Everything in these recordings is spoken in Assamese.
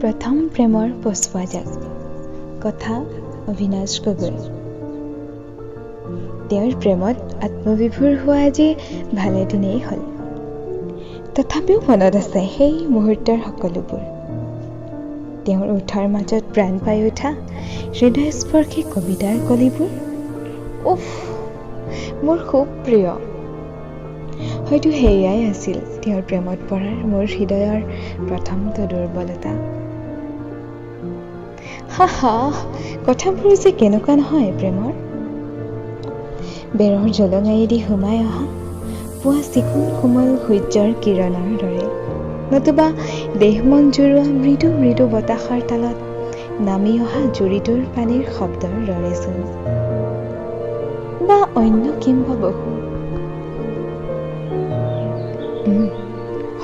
প্ৰথম প্ৰেমৰ পচোৱা জাক। কথা অবিনাশ গগৈ। তেওঁৰ প্ৰেমত আত্মবিভোৰ হোৱা আজি ভালে দিনেই হ'ল, তথাপিও মনত আছে সেই মুহূৰ্তৰ সকলোবোৰ। তেওঁৰ ওঁঠৰ মাজত প্ৰাণ পাই উঠা হৃদয়স্পৰ্শী কবিতাৰ কলিবোৰ, উফ, মোৰ খুব প্ৰিয়। হয়তো সেয়াই আছিল তেওঁৰ প্ৰেমত পৰাৰ মোৰ হৃদয়ৰ প্ৰথমটো দুৰ্বলতা। হা হা, কথাবোৰ যে কেনেকুৱা নহয় প্ৰেমৰ। বেৰৰ জলঙাইদি সোমাই অহা পুৱা চিকুণ কোমল সূৰ্যৰ কিৰণৰ দৰে, নতুবা দেহ মন জুৰোৱা মৃদু মৃদু বতাহৰ তালত নামি অহা জুৰিটোৰ পানীৰ শব্দৰ দৰেচোন, বা অন্য কিম্বা বহু।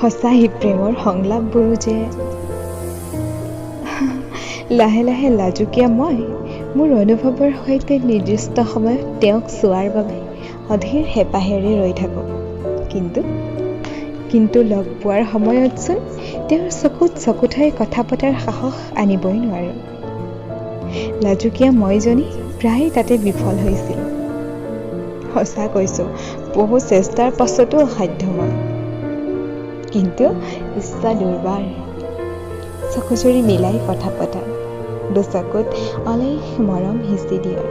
সঁচাই প্ৰেমৰ সংলাপবোৰো যে। লাহে লাহে লাজুকীয়া মই মোৰ অনুভৱৰ সৈতে নিৰ্দিষ্ট সময়ত তেওঁক চোৱাৰ বাবে অধীৰ হেঁপাহেৰে ৰৈ থাকোঁ। কিন্তু কিন্তু লগ পোৱাৰ সময়তচোন তেওঁৰ চকুত চকু থৈ কথা পতাৰ সাহস আনিবই নোৱাৰোঁ। লাজুকীয়া মইজনী প্ৰায় তাতে বিফল হৈছিল। সঁচা কৈছোঁ, বহু চেষ্টাৰ পাছতো অসাধ্য মই। কিন্তু ইচ্ছা দুৰ্বাৰ, চকুযুৰি মিলাই কথা পতাৰ, দুচকুত অলেখ মৰম সিঁচি দিয়াৰ।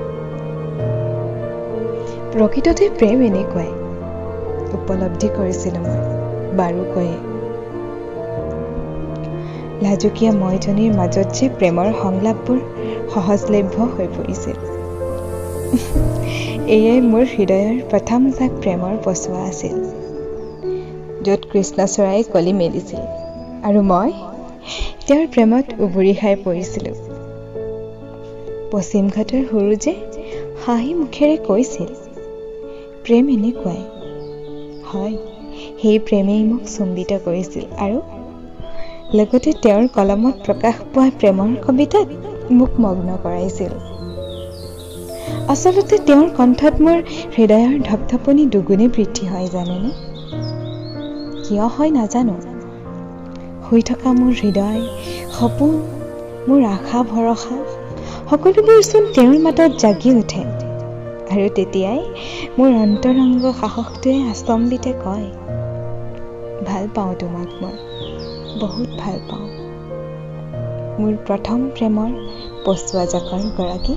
প্ৰকৃততে প্ৰেম এনেকুৱাই, উপলব্ধি কৰিছিলোঁ মই বাৰুকৈয়ে। লাজুকীয়া মইজনীৰ মাজত যে প্ৰেমৰ সংলাপবোৰ সহজলভ্য হৈ পৰিছিল। এয়াই মোৰ হৃদয়ৰ প্ৰথম জাক প্ৰেমৰ পচোৱা আছিল, য'ত কৃষ্ণচূড়াই কলি মেলিছিল আৰু মই তেওঁৰ প্ৰেমত উবুৰি খাই পৰিছিলোঁ। পশ্চিমঘাটৰ সূৰুযে হাঁহি মুখেৰে কৈছিল, প্ৰেম এনেকুৱাই হয়। সেই প্ৰেমেই মোক চুম্বিত কৰিছিল আৰু লগতে তেওঁৰ কলমত প্ৰকাশ পোৱা প্ৰেমৰ কবিতাত মোক মগ্ন কৰাইছিল। আচলতে তেওঁৰ কণ্ঠত মোৰ হৃদয়ৰ ধপধপনি দুগুণে বৃদ্ধি হয়, জানেনে? কিয় হয় নাজানো। শুই থকা মোৰ হৃদয়, সপোন, মোৰ আশা ভৰসা সকলোবোৰচোন তেওঁৰ মাতত জাগি উঠে। আৰু তেতিয়াই মোৰ অন্তৰংগ সাহসটোৱে আচম্বিতে কয়, ভাল পাওঁ তোমাক মই, বহুত ভাল পাওঁ। মোৰ প্ৰথম প্ৰেমৰ পচোৱা জাকৰ গৰাকী